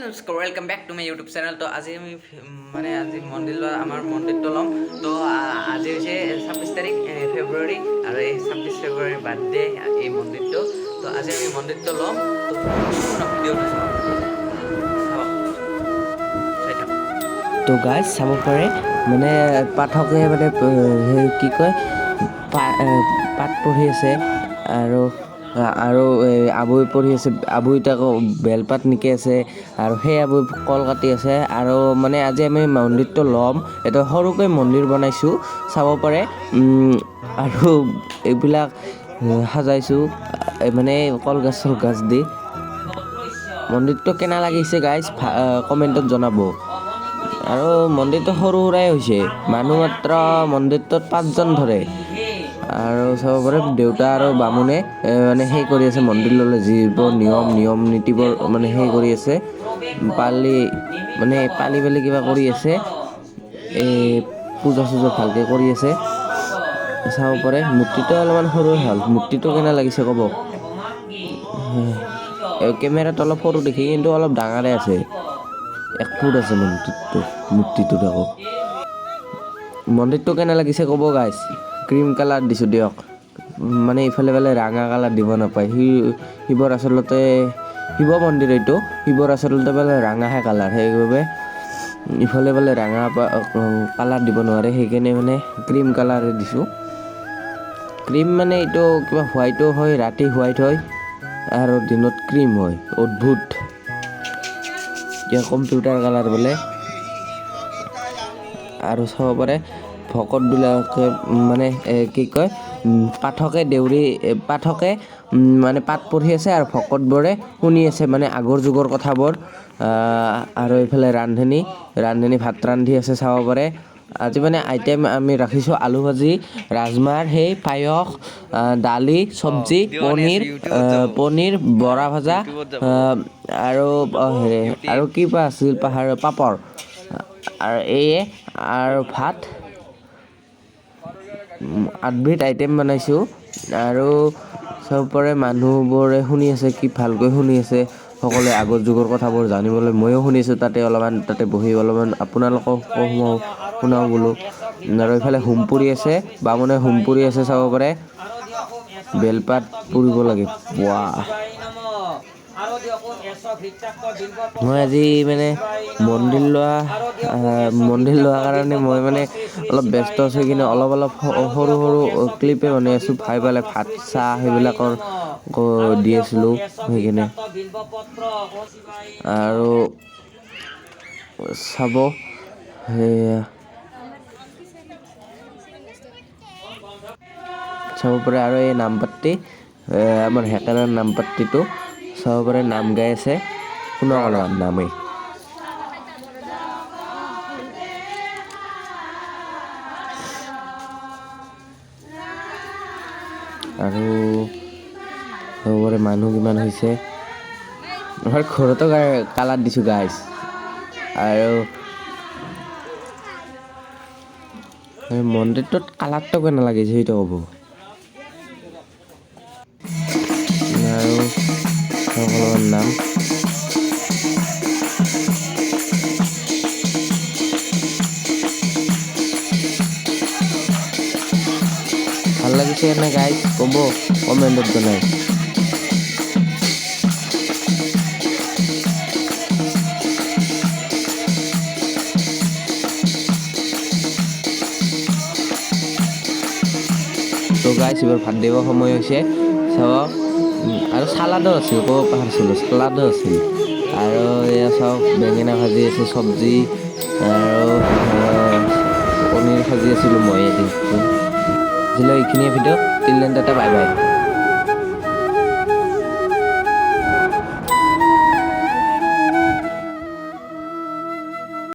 নমস্কাৰ, welcome back to my YouTube channel. তো আজি আমি মানে আজি মন্দিৰ লোৱা, আমাৰ মন্দিৰটো ল'ম। তো আজি হৈছে 26 তাৰিখ ফেব্ৰুৱাৰী আৰু এই 26 ফেব্ৰুৱাৰী বাৰ্থডে এই মন্দিৰটো। তো আজি আমি মন্দিৰটো ল'ম। তো সম্পূৰ্ণ ভিডিঅ'টো চাওক চাওক, চাই থাকক। তো গাইজ, চাব পাৰে, মানে পাঠকে মানে সেই কি কয়, পাঠ পঢ়ি আছে আৰু আৰু এই আবৈ পঢ়ি আছে। আবৈ আকৌ বেলপাত নিকি আছে আৰু সেই আবৈ কল কাটি আছে। আৰু মানে আজি আমি মন্দিৰটো ল'ম। এটা সৰুকৈ মন্দিৰ বনাইছোঁ, চাব পাৰে। আৰু এইবিলাক সজাইছোঁ, মানে কলগছ চলগছ দি। মন্দিৰটো কেনে লাগিছে গাইজ, কমেণ্টত জনাব। আৰু মন্দিৰটো সৰু সুৰাই হৈছে, মানুহ মাত্ৰ মন্দিৰটোত পাঁচজন ধৰে। আৰু চাব পাৰে, দেউতা আৰু বামুণে মানে সেই কৰি আছে, মন্দিৰ ল'লে যিবোৰ নিয়ম নিয়ম নীতিবোৰ মানে সেই কৰি আছে, পালি মানে পালি পালি কিবা কৰি আছে, এই পূজা চূজা ভালকৈ কৰি আছে, চাব পাৰে। মূৰ্তিটো অলপমান সৰু হ'ল। মূৰ্তিটো কেনে লাগিছে ক'ব। কেমেৰাত অলপ সৰু দেখি, কিন্তু অলপ ডাঙৰে আছে, 1 ফুট আছে মন্দিৰটো। মূৰ্তিটোত আকৌ মন্দিৰটো কেনে লাগিছে ক'ব গাইজ। ক্ৰীম কালাৰ দিছোঁ দিয়ক, মানে ইফালে ফালে ৰাঙা কালাৰ দিব নাপায়। শিৱৰ আচলতে, শিৱ মন্দিৰ এইটো, শিৱৰ আচলতে বোলে ৰাঙাহে কালাৰ, সেইবাবে ইফালে বোলে ৰাঙা কালাৰ দিব নোৱাৰে, সেইকাৰণে মানে ক্ৰীম কালাৰে দিছোঁ। ক্ৰীম মানে এইটো কিবা হোৱাইটো হয়, ৰাতি হোৱাইট হয় আৰু দিনত ক্ৰীম হয়, অদ্ভুত কিবা কম্পিউটাৰ কালাৰ বোলে। আৰু চাব পাৰে, ভকতবিলাকে মানে কি কয়, পাঠকে দেউৰী পাঠকে মানে পাঠ পঢ়ি আছে আৰু ভকতবোৰে শুনি আছে, মানে আগৰ যুগৰ কথাবোৰ। আৰু এইফালে ৰান্ধনী ৰান্ধনী ভাত ৰান্ধি আছে, চাব পাৰে। আজি মানে আইটেম আমি ৰাখিছোঁ আলু ভাজি, ৰাজমাৰ সেই পায়স, দালি, চব্জি, ভিডিঅ' বনাই পনীৰ, আছো, ইউটিউবত যাব। পনীৰ, বৰা ভাজা ইউটিউবত যাব। আৰু হেৰি আৰু কিবা আছিল পাহাৰৰ পাপৰ আৰু এইয়ে আৰু ভাত, আঠবিধ আইটেম বনাইছোঁ। আৰু চবৰে মানুহবোৰে শুনি আছে, কি ভালকৈ শুনি আছে সকলোৱে আগৰ যুগৰ কথাবোৰ জানিবলৈ। ময়ো শুনিছোঁ তাতে অলপমান, তাতে বহি অলপমান আপোনালোকক শুনাওঁ বোলো। আৰু এইফালে হোম পুৰি আছে, বামুণে হোম পুৰি আছে, চাব পাৰে। বেলপাত পুৰিব লাগে। ৱাহ, মই আজি মানে মন্দিৰ লোৱা কাৰণে মই মানে অলপ ব্যস্ত আছোঁ কিন্তু অলপ অলপ সৰু সৰু ক্লিপে বনাই আছোঁ। ভাই পালে ভাত চাহ সেইবিলাকৰ দি আছিলোঁ সেইকাৰণে। আৰু চাব, সেয়া চাব পাৰে। আৰু এই নামপাতি, আমাৰ হেকেৰাৰ নামপাতিটো চাব পাৰে, নাম গাই আছে, শুনক অলপমান নামেই। আৰু চাব পাৰে মানুহ কিমান হৈছে। আমাৰ ঘৰতো কালাৰ দিছোঁ গাইজ। আৰু এই মন্দিৰটোত কালাৰটো কেনে লাগিছে সেইটো ক'ব। আৰু সকলোৰে নাম ভাল লাগিছে নে গাইজ, ক'ব কমেণ্টত জনাই। তো গাইজ, এইবাৰ ভাত দিব সময় হৈছে, চাওক। আৰু চালাডো আছিল, ক'ব পাহৰিছিলোঁ, চালাডো আছিল। আৰু এয়া চাওক, বেঙেনা ভাজি আছে, চব্জি আৰু পনীৰ ভাজি আছিলোঁ মই এদিন। আজিলৈ এইখিনিয়ে video, till then tata, bye bye.